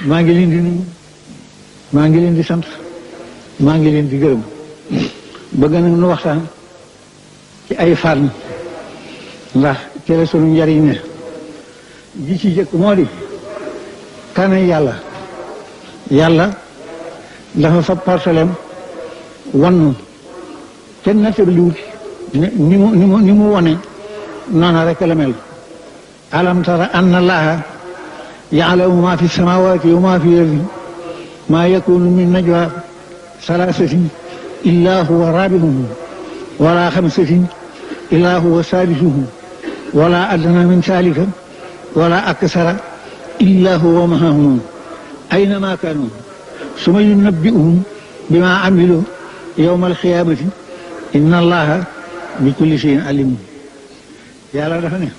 maa ngi leen di nuyu maa ngi leen di sant maa ngi leen di gërëm bëgg na nu waxtaan ci ay fànn ndax ci la sunu njariñ ne ji ci jëkk moo di kanay yàlla dafa fab portaleem wannu kenn nattabliwut ni mu wone noona rek la mel alam tara anna allaha ya'lamu ma fi samawati wa ma fi ardi ma yakunu min najwa salasatin illa huwa rabi'uhum wala khamsatin illa huwa sadisuhum wala adna min dhalika wala aksara illa huwa ma'ahum aynama kanu summa yunabbi'uhum bima amilu yawma al-qiyamati inna allaha bi kulli shay'in alim. yàlla dafa ne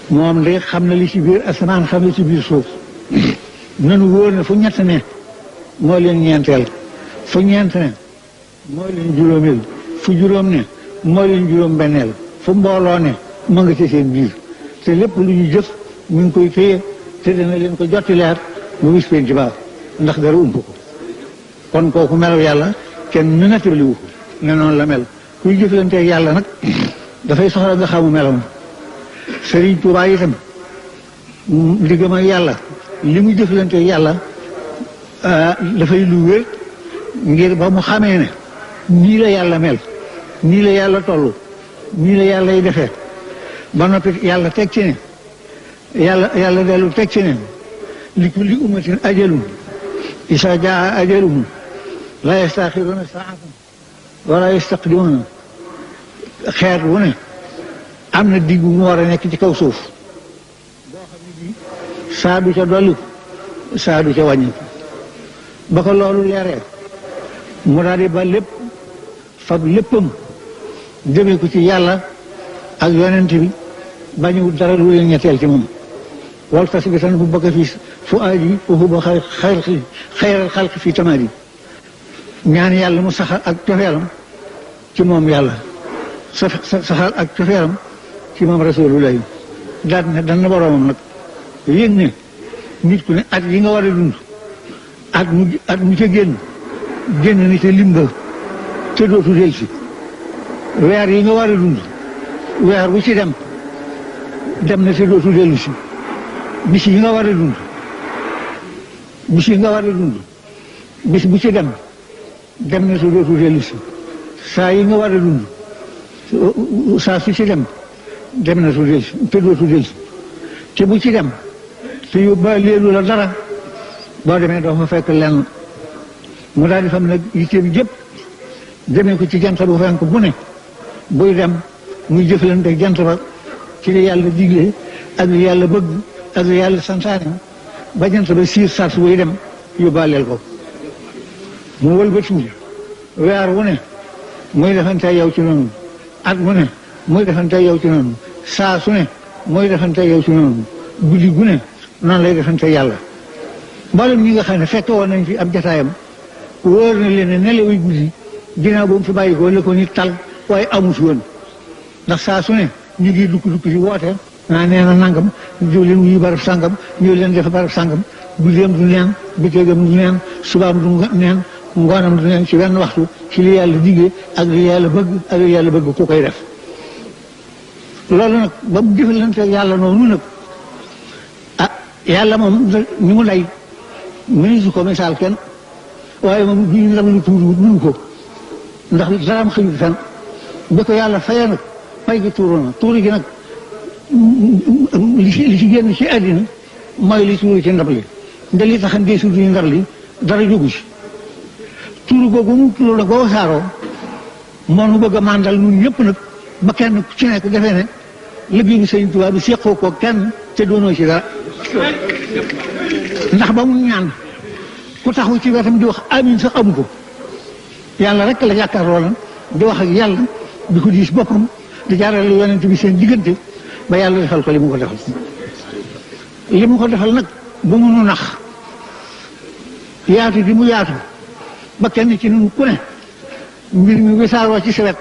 moom de xam na li ci biir asamaan xam na ci biir suuf nanu wóor ne fu ñett ne moo leen ñeenteel fu ñeent ne moo leen juróomeel fu juróom ne moo leen juróom benneel fu mbooloo ne mu nga ci seen biir te lépp lu ñu jëf mu ngi koy téye te dana leen ko jotti leer bu wis peen ci baax ndax dara ump ko kon kooku melaw yàlla kenn nu nattaliwu ko ne noonu la mel kuy jëflanteeg yàlla nag dafay soxla nga xamu melam Sëriñ Tuubaa itam diggam ak yàlla li mu jëflanteeg yàlla dafay lu wér ngir ba mu xamee ne nii la yàlla mel nii la yàlla toll nii la yàlla y defee ba noppi yàlla teg ci ne yàlla dellu teg ci ne li kulli ummatin ajalun isa jaa ajaluhum la yastaxiruuna saatan wala yastaqdimuuna xeet wu ne am na diggu mu war a nekk ci kaw suuf boo xam ne bii saa du ca dolli saa du ca wàññi ba ko loolu leeree mu daal di ba lépp fab léppam jëmee ko ci yàlla ak yonent bi bañu dara lu leen ñetteel ci moom wal tas bi tan bu bëgg fi fu aaji foofu ba xayral xalq fi tamaadi ñaan yàlla mu saxal ak cofeelam ci moom yàlla saxal ak cofeelam ci moom rasulullahi daal ne dana boroomam nag yëg ne nit ku ne at yi nga war a dund at mu ca génn ni te lim ba te dootu del si weer yi nga war a dund weer bu ci dem na te dootu dellu si bis yi nga war a dund bis bu ci dem na te dootu dellu si saa yi nga war a dund saa su ci dem na te dootu dellu si te bu ci dem te yóbbaaleelu la dara boo demee doo fa fekk lenn mu daal di xam nag yitteem jëpp demee ko ci jant bu fenk bu ne buy dem muy jëflante jant ba ci li yàlla digle ak li yàlla bëgg ak li yàlla santaane ba jant ba siir sars buy dem yóbbaaleel ko mu wëlbatiwu weer wu ne muy defante yow ci noonu at mu ne muy defante yow ci noonu saa su ne muy defante yow ci noonu guddi gu ne noonu lay defante yàlla mboolem ñi nga xam ne fekk woon nañ fi ab jataayam wóor na leen ne nelawuy guddi ginnaaw boobu fi bàyyi ko la ko nit tal waaye amu fi woon ndax saa su ne ñu ngi dukk ci woote naa nee na nangam ñëw leen wuyu barab sàngam ñëw leen def barab sàngam guddeem du neen bëccëgam du neen subaam du neen ngoonam du neen ci wenn waxtu ci li yàlla digle ak li yàlla bëgg ku koy def loolu nag ba mu jëfalante yàlla noonu nag yàlla moom ni mu lay mënisu ko misaal kenn waaye moom duñu ndam lu tuuruwut mënu ko ndax daraam xëyut fenn bi ko yàlla fayee nag fay gi tuuru na tuuru gi nag li ci génn ci àddina mooy li tuuru ci ndab li nda li taxan dee suutu ndab li dara jógu ci tuuru googu mu tuuru la goo saaroo moo nu bëgg a màndal ñun ñëpp nag ba kenn ku ci nekk defee ne liggéeyu Sëñ Tuubaa bi séqoo ko kenn te doonoo ci dara ndax ba mu ñaan ku taxaw ci wetam di wax amin sax amu ko yàlla rek la jàkkaarloo na di wax ak yàlla di ko diis boppam di jaarale yonent bi seen diggante ba yàlla defal ko li mu ko defal nag bu mu nu nax yaatu di mu yaatu ba kenn ci nun ku ne mbir mi wisaaroo ci sa wet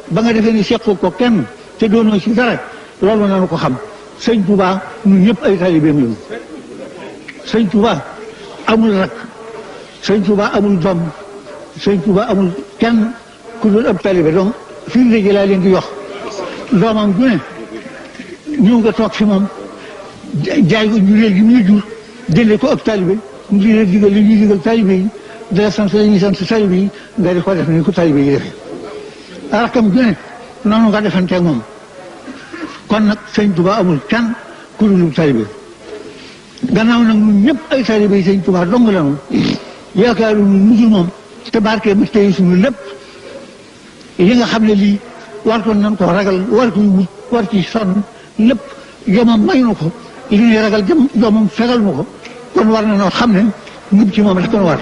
ba nga defee ni seqoo ko kenn te doonoo ci dara loolu nanu ko xam Sëñ Tuubaa ñun ñëpp ay taalibeem lañu Sëñ Tuubaa amul rak sëñ Tuubaa amul doom sëñ Tuubaa amul kenn ku dul ab taalibe donc fii léegi laa leen di yox doomam ju ne ñëw nga toog fi moom jaay ko njureel gi mu la jur jëndee ko ab taalibe mu di leen digal li ñuy digal taalibe yi dala sant la ñuy sant taalibe yi nga di ko def ni ko taalibe yi defee rakam ju ne noonu nga defanteeg moom kon nag sëñ Tuubaa amul kenn ku dul taalibe gannaaw nag ñun ñëpp ay taalibe yi sëñ Tuubaa dong la ñu yaakaaru ñu musul moom te barke bi tey suñu lépp yi nga xam ne lii wartoon nañ ko ragal war ko wut war ci sonn lépp jomam may na ko li ñuy ragal jomam fegal na ko kon war na noo xam ne ngub ci moom rek kon war